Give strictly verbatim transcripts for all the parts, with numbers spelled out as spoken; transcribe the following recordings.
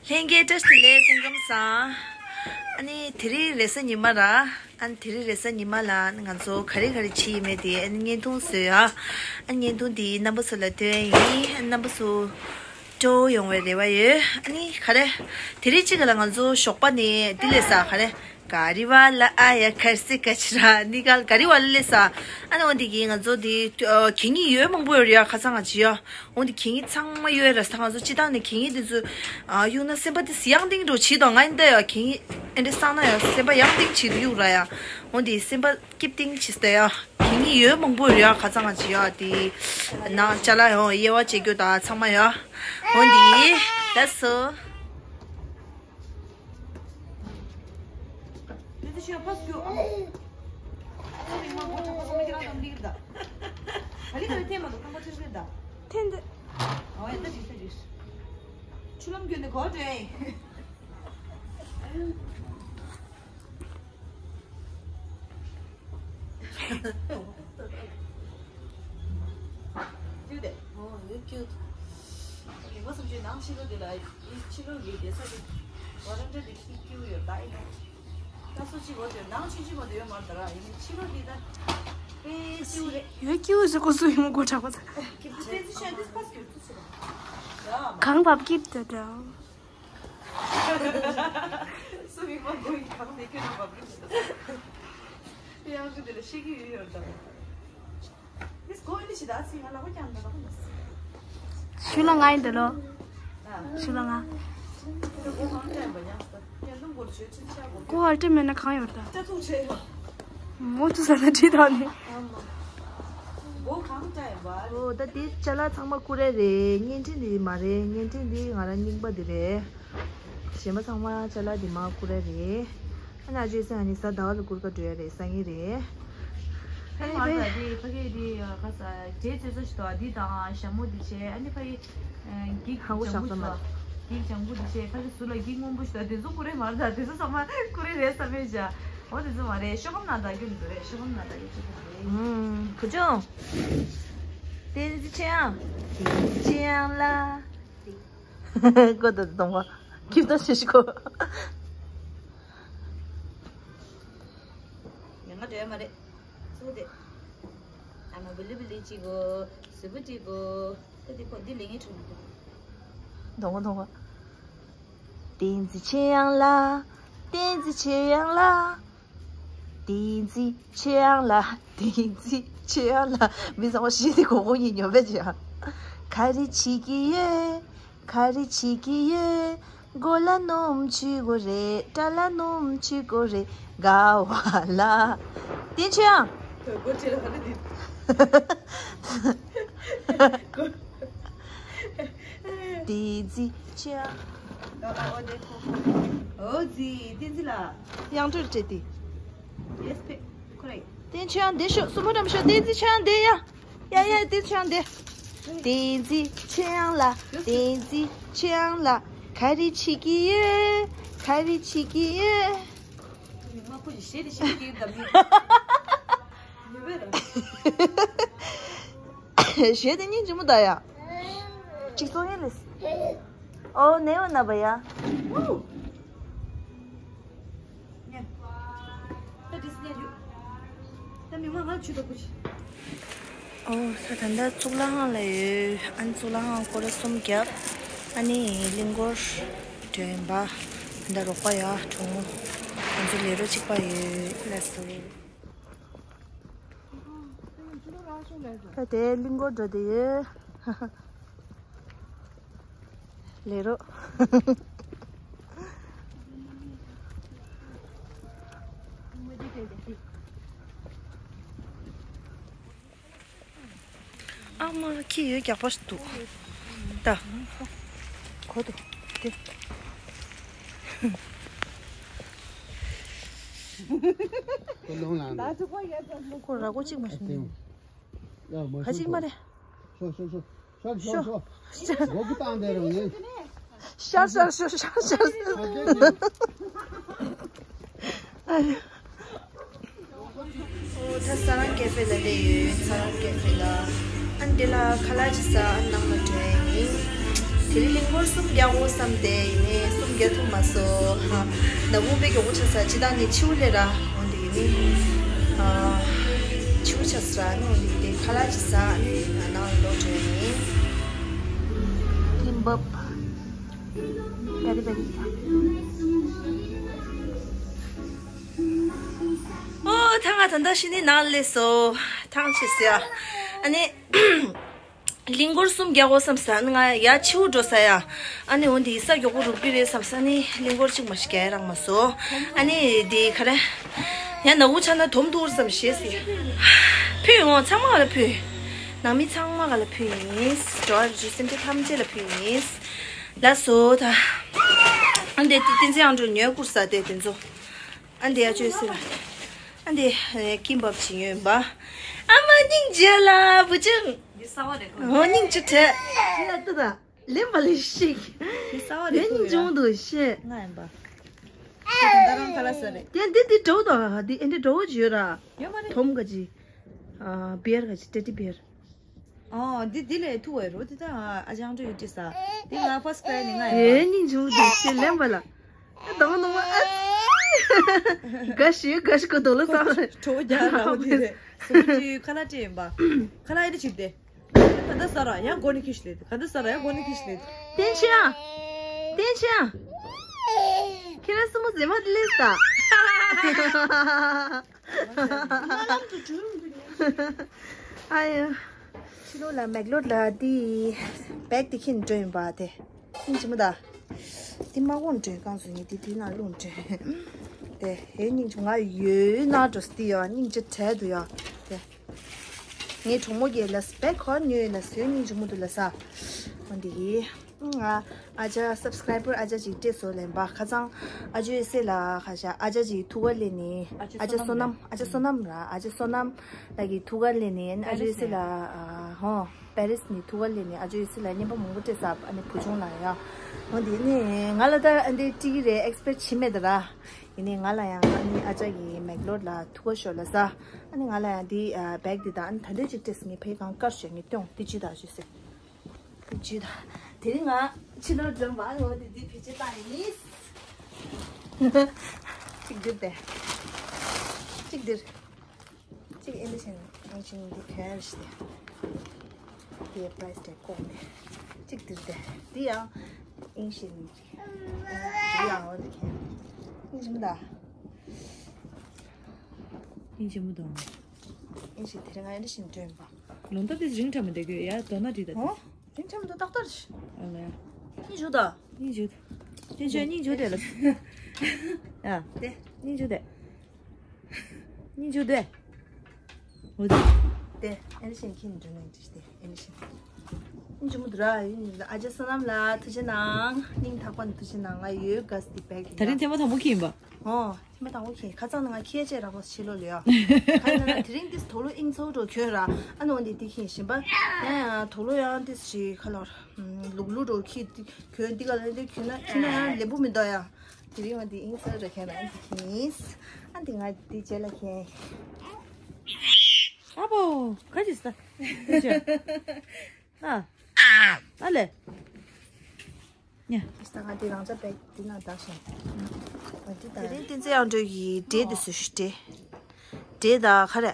ལྷན་རྒྱས་བཀྲ་ཤིས་བདེ་ལེགས། སྐུ་ཁམས་བཟང་། ཨ་ནི་དེ་རིང་རེས་གཟའ་ཉི་མ་ར། ཨ་ནི་དེ་རིང་རེས་གཟའ་ཉི་མ་ལ་ང་ཚོ་ག་རེ་ག་རེ་བྱེད་ཡིན་མེད་དེ་ཨ་ནི་བརྙན་ཐུང་བཟོས་ཡ། ཨ་ནི་བརྙན་ཐུང་འདི་རྣམ་པ་ཚོ་ལ་སྟོན་ཡིན། ཨ་ནི་རྣམ་པ་ཚོ་སྤྲོ་ཡོང་བའི་རེ་བ་ཡོད། ཨ་ནི་ག་རེ། དེ་རིང་གཅིག་ལ་ང་ཚོ་ཞོགས་པ་ནས་འདི་ལས་ས་ག་རེ། ག་རི་བ་ལ་ཨ་ཡ་ཁར་སི་ཀ་ཆི་ར་ནི་ག་ག་རི་བ་ལ་ལས་ས། ཨ་ནི་འོ་འདི་གི་ང་ཚོ་འདི་ཨ་གད་སྙིགས་ཡོད་མང་པོ་ཡོད་རེད་ཡ། ཁ་སང་ང་ཅི་ཡ། འོ་འདི་གད་སྙིགས་ཚང་མ་གཡོལ་ར་ས། ང་ཚོ་སྤྱི་བཏང་ནས་གད་སྙིགས་འདི་ཚོ་ཨ་གཡུག་ན་སེམས་པ་འདི་ཡང་ཏིང་འགྲོ་བྱེད་དང་ང་འདི་ཡ་གད་སྙིགས་ཨེ་འདྲ་བསགས་ན་ཡ་སེམས་པ་ཡང་ཏིང་བྱེད་དུ་གཡུག་ར་ཡ། འོ་འདི་སེམས་པ་སྐྱིད་ཏིང་བྱེད་ས་ཡ། གད་སྙིགས་ཡོད་མང་པོ་ཡོད་ཡ། ཁ་སང་ང་ཅི་ཡ་འདི་ནང་ཅ་ལག་ཡང་དབྱེ་བ་འབྱེད་རྒྱུ་དང་ཚང་མ་ཡ། འོ་འདི་ལགས་སོ། དེ་ཚོ་ཤི་ཡ་ཕ་སྐྱོ་ཨ། ཨ་རིང་མ་གོ་ཁྲག་པ་སོང་མ་ཁྱེད་རང་ཚོ་མི་འདུག་ད། ཨ་ལི་ཁ་ལི་ཐེ་མ་འདུག་ཁང་པ་ཆེ་ཤོས་ད། ཐེན་ཏེ། ཨོ་ཡ་ད་ཅིག་ད་ཅིག་ཆུ་ལམ་བརྒྱུད་ནས་གོ་འགྲོ་ཡ་ཡིན། ཀྱུ་དེ། ཨོ་ཡོད་ཀྱུ། ཉི་མ་སུམ་ཅུའི་ནང་ཕྱི་ལོགས་དེ་ལ་ཕྱི་ལོགས་ཀྱི་བསྡད་ས་དེ་ཝ་རན་ཌ་དེ་ཁྱི་ཀྱུ་ཡོད་ད་ཨེ་ནོ། ད་སུ་གཅིག་གོ་དེ་ནང་ཕྱི་ཕྱི་མ་དེ་ཡོད་མ་རེད་ད་ར། ཡིན་ནའི་ཕྱི་ལོགས་དེ་ད་དཔེ་ཀྱུ་རེད། ཡོད་ཀྱུ་ཟེར་གོ་སུ་ཡོང་གོ་དྲག་པ་ད། ཀྱུ་དེ་ཚོ་ཤ་དེ་ཕ་སྐྱོ་ཚུ་ཚུ་ར། གང་བབ་ཀྱིབ་ད་ད། སུ་མི་མ་གོ་ཡི་གང་དེ་ཁྱོད་རང་བབ་ཀྱིབ་ད། དེ་ཡང་ཁྱོད་དེ་ལ་ཤེས་ཀྱི་ཡོད་ཡོད་ད། ཞུ་ལ་ང་ཡིན་འདི་ལོ། ཞུ་ལ་ང་། ཀོ་ཨལ་ཏི་མེད་ན་གང་ཡོད་ད། མོ་ཐུ་ས་ན་ཁྲིད་དང་ནི། ཨོ་ད་དེ་ཅ་ལག་ཚང་མ་ཀུ་རེ་རེད། བརྙན་འཕྲིན་འདི་མ་རེད། བརྙན་འཕྲིན་འདི་ང་རང་རྙིང་པ་འདི་རེད། གཞན་པ་ཚང་མ་ཅ་ལག་འདི་མ་ཀུ་རེ་རེད། ཨ་ནི་ཨ་ཅེ་སང་ཨ་ནི་གཟའ་ཟླ་བ་ལ་གུར་དཀར་འགྲོ་ཡ་རེད། སང་ཉིན་རེད། ཨ་ནི་ཕ་གི་ཕ་གི་དེ་ག་ས་དེ་ཚོད་ཚོད་ཞིག་དང་འདི་དང་ཞྭ་མོ་འདི་བྱས། ཨ་ནི་ཕ་གི་འགྱིག་ཧ་གོ་ལྗང་ཁུ་ཞིག་དང་འགྱིག་ལྗང་ཁུ་འདི་བྱས། ཕ་གི་ཟུར་ལ་འགྱིག་སྔོན་པོ་ཞིག་དང་དེ་ཚོ་ཀུ་རེ་མ་རེད་ད། དེ་ཚོ་ཚང་མ་ཀུ་རེ་རེད་བསམ་མེད་བྱ། འོ་དེ་ཚོ་མ་རེད། ཤོག་སྒམ་ནང་ད་རྒྱུ་མི་འདུག་རེད། ཤོག་སྒམ་ནང་ད་རྒྱུ་ཅིག་རེད། ཨུམ་བུ་ཆུང་། བསྟན་འཛིན་ཆོས་དབྱངས། བསྟན་འཛིན་ཆོས་དབྱངས་ལ། ཀོ་ད་གཏོང་བ། ཁྱིམ་ཐང་ཤེས་ཤིག་གོ། ཡང་ང་འདྲ་མ་རེད། སུ་དེ། ཨ་མ་བི་ལི་བི་ལི་ཅིག་གོ། སུ་བུ་ཅིག་གོ། ད་དེ་ཁོ་འདི་ལེ་ངེ་ཁྲུ་འདུག་གཏོང་བ་གཏོང་བ། བསྟན་འཛིན་ཆོས་དབྱངས་ལ། བསྟན་འཛིན་ཆོས་དབྱངས་ལ། བསྟན་འཛིན་ཆོས་དབྱངས་ལ། བསྟན་འཛིན་ཆོས་དབྱངས་ལ། མི་ཚང་མ་ཤི་དེ་གོ་གོ་ཡིན་ཉོ་བས་ཅི་ཡ། ག་རེ་བྱེད་ཀྱི་ཡོད། ག་རེ་བྱེད་ཀྱི་ཡོད། མགོ་ལ་སྣུམ་བྱུག་དགོས་རེད། སྐྲ་ལ་སྣུམ་བྱུག་དགོས་རེད། དགའ་བ་ལ། བསྟན་ཆོས་དབྱངས། དོ་གོ་ཁྲེ་ལ་ཧ་ལ་དི། བསྟན་འཛིན་ཆོས་དབྱངས། ཨོ་ཙི་བསྟན་འཛིན་ལགས། དབྱངས་སྒྲོལ་བྲིས་ཏེ། ཡེས་པེ། ཁོ་རེ། བསྟན་ཆོས་དབྱངས་འདི་ཤོག་སུ་མོ་འགྲམ་ཤོག་བསྟན་འཛིན་ཆོས་དབྱངས་འདི་ཡ། ཡ་ཡ་བསྟན་ཆོས་དབྱངས་འདི། བསྟན་འཛིན་ཆོས་དབྱངས་ལ། བསྟན་འཛིན་ཆོས་དབྱངས་ལ། ག་རེ་བྱེད་ཀྱི་ཡོད། ག་རེ་བྱེད་ཀྱི་ཡོད། མ་ཁོ་ཞེ་དེ་ཞེ་དེ་གིར་འདམ་ཡོད། ཡོད་པས་ར། གཞས་དེ་སྙིང་རྗེ་མོ་ད་ཡ། གཅིག་སོང་ཡིན་ལེ། ཨོ་ནེ་འོ་ན་བ་ཡ། ད་མི་མང་ང་ཆུ་ད་ཁུ་ཆི། ཨོ་ས་ད་ལྟ་གཙུག་ལག་ཁང་ལ་ཡོད། ཨ་ནི་གཙུག་ལག་ཁང་སྐོར་ར་གསུམ་བརྒྱབ། ཨ་ནི་གླིང་སྐོར་འགྲོ་ཡིན་པ། ད་ལྟ་རོགས་པ་ཡ་གྲོགས་མོ། ང་ཚོ་ལས་རོགས་གཅིག་པ་ཡོད་ལ་སོ། ད་དེ་གླིང་སྐོར་འགྲོ་དེ་ཡོད། ལས་རོགས། ཨ་མ་ཁྱི་ཡོད་རྒྱག་པ་ཞིག་འདུག་ད། གོ་འདུག་དེ། ཁོ་ར་ཁོ་གཅིག་མ་ཤི་ནི། ཁ་ཅིག་མ་རེད། ཤོ་ཤོ་ཤོ་ཤོ་ཤོ་ཤོ། སྒོ་ཀུ་བཏང་དེ་རང་ཡིན། ཤར་ཤར་ཤོ་ཤར་ཤར། ཨོ་ད་ས་རང་ཀེ་ཧྥེ་ལ་བསྡད་ཡོད། ས་རང་ཀེ་ཧྥེ་ལ། ཨ་འདི་ལ་ཁ་ལག་ཅིག་ཟ། ཨ་ནང་ལ་འགྲོ་ཡ་ཡིན། དེ་རིང་གླིང་སྐོར་གསུམ་རྒྱག་དགོས་བསམ་སྟེ་ཡིན་ནའི་ ཐུབ་མ་སོང་། ཧ། ནག་པོ་དཔེ་མགྱོགས་པོ་ཆགས་ས། ཅི་ད་ནི་ཆུ་ལས་ར། འོ་འདི་ནི། ཨ། ཆུ་ཆགས་ས་ར་ནི། འོ་འདི་དེ་ཁ་ལག་ཅིག་ཟ་ནི་ནང་ལོག་འགྲོ་ནི། ཀིམ་བབ། བེ་རི་བེ་རི། ཨོ། ད་ང་ད་ལྟ་ཤི་ནི་ནང་ལས་སོ། ཐང་ཆད་སོ་ཡ། ཨ་ནི། གླིང་སྐོར་གསུམ་རྒྱག་དགོས་བསམ་ས། ང་ཡ་ཆེའུ་འགྲོ་ས་ཡ། ཨ་ནི་འོ་འདི་ས་མགྱོགས་པོ་རུབ་ཀྱི་རེད་བསམ་ས། ཨ་ནི་གླིང་སྐོར་གཅིག་མ་ཞིག་རྒྱག་རག་མ་སོང་། ཨ་ནི་འདི་ག་རེ། ཡ་ནག་པོ་ཆགས་ན་དོམ་འདུག་བསམ་ཞེས་ཟེར། ཕུད་འོང་། ཚང་མ་ག་ལ་ཕུད། ནང་མི་ཚང་མ་ག་ལ་ཕུད་ཡིན། འགྲོ་བ་རིགས་སེམས་ཅན་ཐམས་ཅད་ལ་ཕུད་ཡིན། ལགས་སོ་ད། ཨ་འདི་བསྟན་འཛིན་དབྱངས་སྒྲོན་ཉོས་བསྐུར་ས་དེ་དེ་ཚོ། ཨ་འདི་ཨ་ཅོའི་སེ་ལ། ཨ་འདི་ཀིམ་བབ་ཅིག་ཡོད་པ། ཨ་མ་སྙིང་རྗེ་ལ་བུ་ཆུང་། འདི་གསར་བ་རེད་ཁོ། འོ་སྙིང་རྗེ་བྲལ། འདི་ལ་ལྟོས་དང་། ལེན་པ་ལས་ཤིག་འདི་གསར་བ་རེད་ཁོ། སྙིང་རྗེ་འདུག་ཤེས། ང་ཡིན་པ། ཁྱེད་དང་ད་རང་ཁ་ལག་ཟ་རེད། དེ་འདི་འདི་འགྲོ་དང་འདི་ཨེ་འདྲ་འགྲོ་བོ་ཅིག་ཡོད་ར། ཡོད་མ་རེད། དོམ་ག་ཅི། ཨ་བེར་ག་ཅི་ཏེ་ཏི་བེར། ཨོ། འདི་འདི་ལས་ཐུ་བའི་རོ་འདི་ད་ཨ་ཅང་འདྲ་ཡོད་ཅི་ས། འདི་ང་ཕར་སི་ཀ་རའི་ནི་ང་ཡིན་པ། ཨེ་སྙིང་རྗེ་མོ་འདུག་ཤེས་ལེན་པ་ལ། ཨ་དང་དང་ཨ་ཙི། ག་ཤི་ག་ཤི་ག་དོ་ལ་ཙང་། གྲོ་བོ་རྒྱག་ར་བ་འདི་རེད། སུ་ཅི་ཁ་ལག་སྤྲད་ཡིན་པ། ཁ་ལག་ཨེ་འདྲ་བྱེད་དེ། ག་ད་ས་ར་ཡང་མགོ་ནི་ཁྱི་ཤི་ལེ། ག་ད་ས་ར་ཡང་མགོ་ནི་ཁྱི་ཤི་ལེ། བསྟན་ཆེ་ཨ། བསྟན་ཆེ་ཨ། ཁྱེད་རང་སྲིན་མོ་མཛེས་མ་དེ་ལས་ད། ཨ་ཡ། ཕྱི་ལོགས་ལ་མེག་ལོར་ལ་དེ་བེག་དེ་ཁྱེར་འགྲོ་ཡིན་པ་དེ། སྙིང་རྗེ་མོ་ད། དེ་མ་དགོངས་འགྲོ་གང་སུ་ཡིན་དེ་དེ་ན་རླུང་འགྲོ། དེ་ཧེ་སྙིང་རྗེ་མོ་ང་ཡོད་ན་འགྲོ་སྟེ་ཡ་སྙིང་རྗེ་བྲལ་འདུག་ཡ་དེ། ངའི་གྲོགས་མོ་གིས་ལ་བེག་ག་ཉོས་ལ་ཟོས་སྙིང་རྗེ་མོ་འདུག་ལ་ས། འོ་འདི་གི། ང་ཨ་ཅག་སབ་སི་ཀ་རའི་བར་ཨ་ཅག་ཅིག་སྤྲད་སོ་ལེན་པ་ཁ་ཚང་། ཨ་ཅོའི་སྲས་ལ་ཁ་ཤ་ཨ་ཅག་ཅིག་ཐུགས་ཁ་ལེན་ནི། ཨ་ཅག་བསོད་ནམས་ཨ་ཅག་བསོད་ནམས་ར་ཨ་ཅག་བསོད་ནམས་ལགས་ཀྱི་ཐུགས་ཁ་ལེན་ནི་ཨ་ཅོའི་སྲས་ལ་ཧོ། པེ་རིས་ནི་ཐུགས་ཁ་ལེན་ནི་ཨ་ཅོའི་སྲས་ལ་རྔན་པ་མང་པོ་སྤྲད་ས། ཨ་ནི་བུ་ཆུང་ལ་ཡ། འོ་འདི་ནི་ང་ལ་ད་ཨ་འདི་སྤྲད་ཀྱི་རེད་ཨེག་སི་པེག་བྱེད་མེད་ད་ར། ཡིན་ནི་ང་ལ་ཡང་ཨ་ནི་ཨ་ཅག་གི་མེག་ལོར་ལ་ཐུགས་ཁ་ཤོར་ལ་ས། ཨ་ནི་ང་ལ་ཡང་འདི་བེག་འདི་དང་ཨ་ནི་ད་འདོད་ཅིག་སྤྲད་སོང་ངས་ཕའི་གང་དཀར་ཞོན་ངས་སྟོང་འདི་ཅི་ད་ཅི་སེ། ཅི་ད། དེ་རིང་ང་ཕྱི་ལོགས་འགྲོ་བ་ངོ་དེ་འདི་བེད་སྤྱོད་བཏང་ཡིན། གཅིག་འདིར་དེ། གཅིག་འདིར། གཅིག་ཨེ་འདི་བཞིན་ཨང་ཆིང་འདི་གན་རེ་ཞིག་དེ། དེའི་པ་རའི་སི་དེ་ལྐོག་མེད། གཅིག་འདིར་དེ། འདི་ཡང་ཨིང་ཞིག་འདི་ཡང་འོ་འདི་གན། ཨིང་ཞིག་མི་ད། ཨིང་ཞིག་མི་ད། ཨིང་ཞིག་དེ་རིང་ང་ཨེ་འདི་བཞིན་འགྲོ་ཡིན་པ། ལོ་འདབ་དེ་རིང་ཁྲ་མི་འདེགས་གི་ཡ་དོ་ན་བྲིས་ད། ཨོ། རིང་ཁྲ་མི་འདུག་ཏག་ཏག་རེད། ཨ་ལེ། སྙིང་རྗེ་ད། སྙིང་རྗེ། ཏན་ཅོ་སྙིང་རྗེ་དེ་ལ། ཡ། དེ། སྙིང་རྗེ་དེ། སྙིང་རྗེ་དེ། འོ་དེ། དེ་ཨེ་ནི་ཤིན་ཁྱིན་འདྲ་ནས་འདྲི་དེ་ཨེ་ནི་ཤིན། སྙིང་རྗེ་མོ་དུ་ར་ཡིན་ཨ་ཅག་བསོད་ནམས་ལ་ཐུགས་རྗེ་གནང་། སྙིང་ཐག་པ་ནས་ཐུགས་རྗེ་གནང་། ང་ཡོད་ག་སི་དེ་བེག་ད་རིང་ཐེངས་མ་དང་པོ་ཁྱིན་པ། ཨོ། ཐེངས་མ་དང་པོ་ཁྱེད་ཁ་ཚང་ནས་ང་ཁྱེད་ཅེས་རག་པ་ཕྱི་ལོགས་ལ་ཡ། ཁ་ཡིན་ན་དེ་རིང་ཏིས་དོ་ལོ་ཨིང་ཚོ་འགྲོ་གྱོན་ར། ཨ་ནི་འོ་འདི་དེ་ཁྱེད་ཞིམ་པ། ཡང་ཡང་དོ་ལོ་ཡང་ཏིས་ཞིག་ཁ་ལོར། ལུག་ལུག་འགྲོ་ཁྱེད་དེ་གྱོན་འདི་ག་ལ་འདི་གྱོན་ན་ཁྱེད་ན་ཡང་ལེགས་པོ་མི་འདུག་ཡ། དེ་རིང་འོ་འདི་ཨིང་ཚོ་འགྲོ་གྱོན་ར་ཨ་འདི་ཁྱེད། ཨ་འདི་ང་འདི་རྗེས་ལ་ཁྱེད། ཨ་བོ། ག་ཅི་ས། ཨ། ཨ་ལེ། ཉ། ཨིས་ད་ང་དེ་རང་ཅག་པེག་དེ་ན་བདག་ཤིང་། ང་དེ་ད་རིང་བསྟན་འཛིན་དབྱངས་སྒྲོལ་གྱི་འབྲས་དེ་སུ་ཞིག་འབྲས། འབྲས་ད་ག་རེ།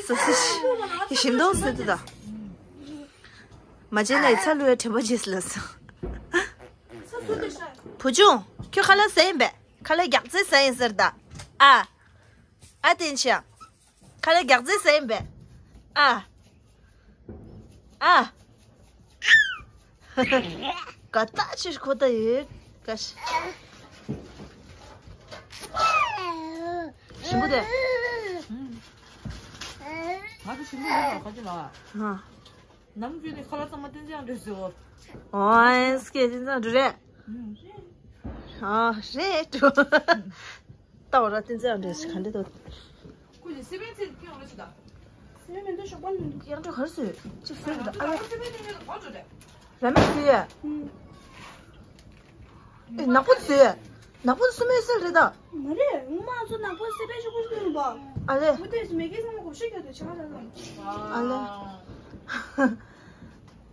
སོ་སི་ཞིག་ཞིམ་མདོག་སེ་དུ་ད། མ་བྱས་ན་ཡི་ཚ་ལུ་ཡ་དྲན་པ་བྱེད་སི་ལ་སོ། བུ་ཆུང་ཁྱོད་ཁ་ལག་ཟ་ཡིན་པས། ཁ་ལག་རྒྱག་རྩེ་ཟ་ཡིན་ཟེར་ད། ཨ། ཨ་བསྟན་ཆེ། ཁ་ལག་རྒྱག་རྩེ་ཟ་ཡིན་པས། ཨ། ཨ། ག་ད་ཕྱིར་ཁོ་ད་ཡོད་ག་ཤ། ཞིམ་པོ་དེ། ང་ཚོ་ཞིམ་པོ་ཡོད་པ་ག་ཅི་ལ། ཧ། ནམ་རྒྱུན་ནས་ཁ་ལག་ཚང་མ་བསྟན་འཛིན་དབྱངས་སྒྲོལ་ཟེར་བ། ཨོ་ཨེ་སི་ཀེ་བསྟན་འཛིན་དབྱངས་སྒྲོལ་རེད། ཨ་རེད་འགྲོ། ལྟ་བ་ར་བསྟན་འཛིན་དབྱངས་སྒྲོལ་ཞིག་ག་འདྲ་འདུག་ཁོ་ཡི་སི་པན་ཚེ་ཁྱོད་ར་ཆི་ད། སི་པན་མི་འདུག་ཞོགས་པ་མི་འདུག་དབྱངས་སྒྲོལ་ག་རེ་ཟོས་ཅིག་ཟོས་གི་འདུག་ཨ་ལ། སི་པན་ནི་ངས་ལ་ག་འགྲོ་རེད། ར་མེན་ཟོས་ཡ། ཨུམ། ཨེ་ནག་པོ་ཟོས་ཡ། ནག་པོ་སུ་མོའི་སེལ་རེད་ད། མ་རེད། ངོ་མ་ང་ཚོ་ནག་པོ་སེ་པན་ཤོག་གུ་ཤོག་གུ་ཡིན་པ། ཨ་ལེ། ངོ་དེ་མེ་གེ་ཚང་མ་གོ་ཤེས་ཀྱི་འདུག་ཆ་ལ་ལ། ཨ་ལེ།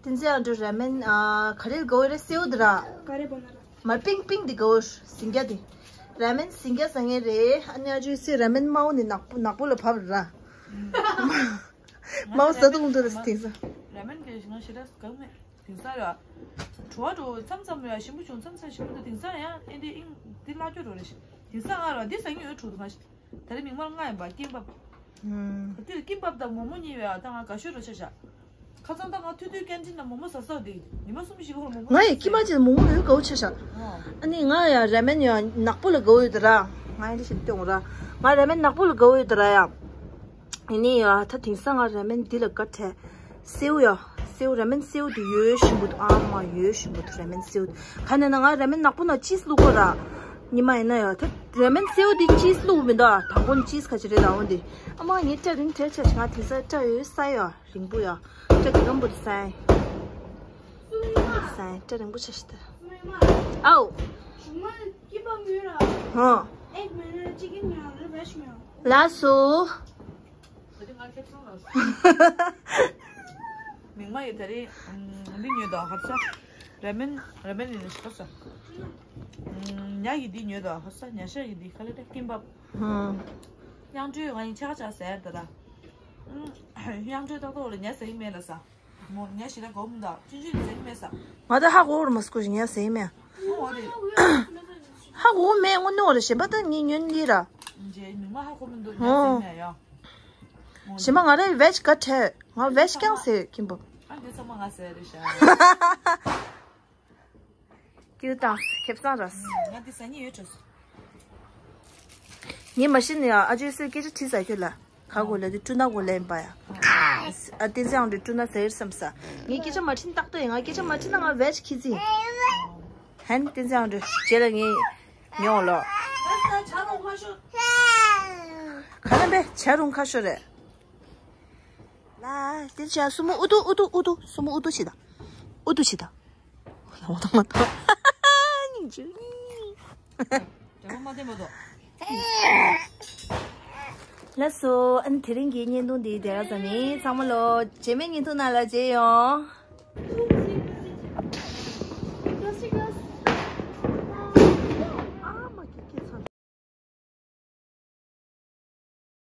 དེ་ཚེ་ཡང་འགྲོ་ར་མེན་ཨ་ག་རེ་གོ་རེ་སེའུ་དུ་ར། ག་རེ་བོ་ན་ར། མར་པིང་པིང་འདི་གོ་ཟིང་རྒྱ་འདི། ར་མེན་ཟིང་རྒྱ་ཟ་ངེ་རེད། ཨ་ནི་ཨ་ཇུ་སི་ར་མེན་དམར་པོ་ནི་ནག་པོ་ནག་པོ་ལ་བབས་ར། དམར་པོ་ཟ་དུང་འདུག་ར་དེང་སང་། ར་མེན་གི་ང་ཞེ་དྲག་གང་མེད། དེང་སང་ཡ། བྲོ་བ་འགྲོ་མཚམས་མཚམས་ཡ་ཞིམ་པོ་བྱུང་མཚམས་མཚམས་ཞིམ་པོ་འདུག་དེང་སང་ཡང་ཨེ་འདི་ཨིང་འདི་བརླག་སྐྱོ་འགྲོ་རེད་ཤག་དེང་སང་ང་ར་འདི་ཟ་ངེ་ཡོད་འགྲོ་འདུག་ང་ཞིག་ད་རེས་མིག་དམར་ལྔ་ཡིན་པ་ཀིམ་པབ། ཧུམ། ག་དུས་ཀིམ་པབ་དང་མོག་མོག་གཉིས་ཡོད་ཨ། ད་ང་དགའ་ཤོས་རོ་ཆ་ཤག་ཁ་སང་ད་ང་ཐུག་དུས་ཀན་ཊིན་ནང་མོག་མོག་ཟ་ཟ་དེ་ཉི་མ་གསུམ་བཞི་གོ་མོག་མོག་ང་ཡི་ཀིམ་པབ་ཅིག་མོག་མོག་ཡོད་དགའ་བོ་ཆ་ཤག་ཨ་ནི་ང་ཡ་ར་མེན་ཡ་ནག་པོ་ལ་དགའ་བོ་ཡོད་ད་ར། ང་ཡི་ལི་ཤི་སྟོན་ར། ང་ར་མེན་ནག་པོ་ལ་དགའ་བོ་ཡོད་ད་ར་ཡ། ཡིན་ནི་ཡ་ད་དེང་སང་ང་ར་མེན་འདི་ལ་དགའ་བྲལ། སེའུ་ཡ། སེའུ་ར་མེན་སེའུ་དེ་ཡོད་ཞིམ་པོ་འདུག་ཨ་མ་ཡོད་ཞིམ་པོ་འདུག་ར་མེན་སེའུ་དེ། ག་ནས་ན་ང་ར་མེན་ནག་པོ་ན་ཅིས་བླུག་གོ་ར། ཉི་མ་ཡིན་ན་ཡ་ད་ར་མེན་སེའུ་དེ་ཅིས་བླུག་མི་འདུག་ཨ། དང་པོ་ནི་ཅིས་ག་ཅི་རེད་ད་འོ་འདི། ཨ་མ་ངའི་སྐྲ་རིང་དྲགས་ཆ་ཞིག་ང་དེང་སང་སྐྲ་ཡོད་ས་ཡ་རིང་པོ་ཡ། སྐྲ་གི་སྐམ་པོ་དེ་ས་ཡ། སྐྲ་རིང་པོ་ཆ་ཞིག་ད། ཨའོ། ཧོ། ལགས་སོ། མིག་དམར་ཡི་ད་རེས་འདི་ཉོས་དོ་ཧ་ས། ར་མེན་ར་མེན་ཡིན་ཧ་ས། ཉ་ཡི་འདི་ཉོས་དོ་ཧ་ས། ཉ་ཤ་ཡི་འདི་ཁ་ལེ་ཏེ་ཀིམ་པབ། དབྱངས་སྒྲོལ་ང་ཡི་ཆ་ཆ་ཟེར་ད་ད། དབྱངས་སྒྲོལ་ཏག་ཏག་ལ་ཉ་ཟ་ཡི་མེད་ལ་ས། མོ་ཉ་ཞི་ལ་གོམ་ད་ཅུན་ཅུན་ཟ་ཡི་མེད་ས། ང་ད་ཧ་གོ་ར་མ་སྐོ་ཞིག་ཉ་ཟ་ཡི་མེད། ཧ་གོ་མེད་དངོས་གནས་ར་ཞེན་པ་ད་ངའི་ཉོན་ལི་ར། ཇེ་མིག་དམར་ཧ་གོ་མི་འདུག་ཉ་ཟ་ཡི་མེད་ཡ། ཞེན་པ་ང་ར་བེཇ་ག་ཁྲལ་ང་བེཇ་རྐྱང་ཟེར་ཀིམ་པབ། ཨ་འདི་ཚང་མ་ང་ཟེར་རེད་ཤག་ཀྱུ་དང་ཁེབས་སང་ར། ང་འདི་ཟ་ཉེ་ཡོད་བྲོས། ངས་མ་ཤི་ནས་ཡ་ཨ་ཇོའི་སྲོལ་སྐད་ཆ་དྲིས་ས་ཁྱོད་ལ་ག་གོ་ལ་དེ་ཀྲུ་ན་གོ་ལེན་པ་ཡ། ཨ་བསྟན་འཛིན་ཨང་དྲི་ཀྲུ་ན་ཟེར་བསམ་ས། ངས་སྐད་ཆ་མ་དྲིས་ཏག་ཏག་ཡིན། ང་སྐད་ཆ་མ་དྲིས་ན་ང་བེཇ་ཁྱི་ཚིག་ཧན་བསྟན་འཛིན་ཨང་དྲི་རྗེས་ལ་ངས་ཉོ་ལོ། ག་ན་བེ་བྱ་རུང་ཁ་ཤོ་རེད། ལ་དེ་བྱ་སུ་མོ་ཨུ་ཏུ་ཨུ་ཏུ་ཨུ་ཏུ་སུ་མོ་ཨུ་ཏུ་ཆི་ད། ཨུ་ཏུ་ཆི་ད། ལ་མོ་ཏོ་མ་ཏོ། སྙིང་རྗེ། དྲན་པ་མ་བསྟན་པ་དོ། ལགས་སོ། ཨ་ནི་དེ་རིང་གི་བརྙན་ཐུང་འདི་དེ་ག་ཙམ་ཡིན། ཚང་མ་ལོ་རྗེས་མའི་བརྙན་ཐུང་ནང་ལ་མཇལ་ཡོང་།